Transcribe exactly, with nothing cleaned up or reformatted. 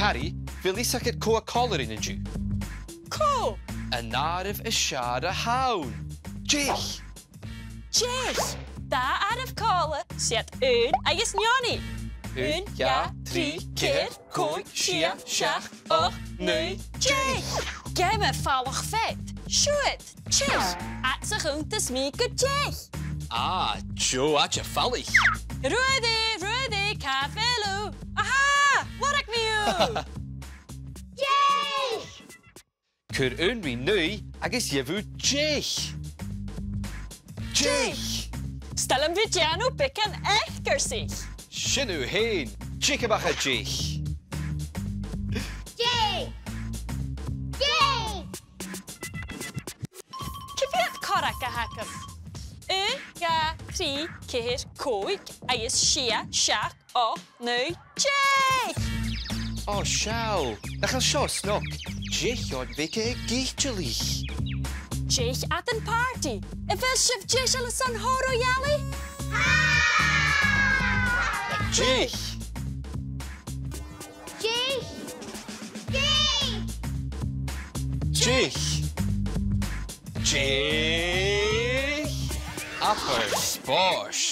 Harry, bheil fhios agad cò tha còmhla rinn an-diugh? Cò? An àireamh as fheàrr a th' ann. Deich. Deich. Dà àireamh còmhla, 's iad aon agus neoni. Aon, dhà, trì, ceithir, còig, sia, seachd, ochd, naoi, deich. Geama falach-fead. Siuthad, deich. Fhad 's a chunntas mi gu deich. Ah, deagh àite falaich. Ruairidh, Ruairidh, càit a bheil thu? Aha! Lorg mi thu! Deich! Cuir aon ri naoi agus gheibh thu deich. Deich! 'S toil leam a bhith a' dèanamh beagan eacarsaich. Sin thu fhèin, deich a-mach à deich. Deich! Deich! Cò mheud corragan a th' agam? Aon, dhà, trì, ceithir, còig, agus sia, seachd, ochd, naoi, deich! Ò, seall, nach eil seo snog? Deich eòin bheaga ag itealaich. Deich aig an pàrtaidh. A bheil sibh deiseil airson horo-yali? Deich! Deich! Deich! Deich! Deich! Abair spòrs!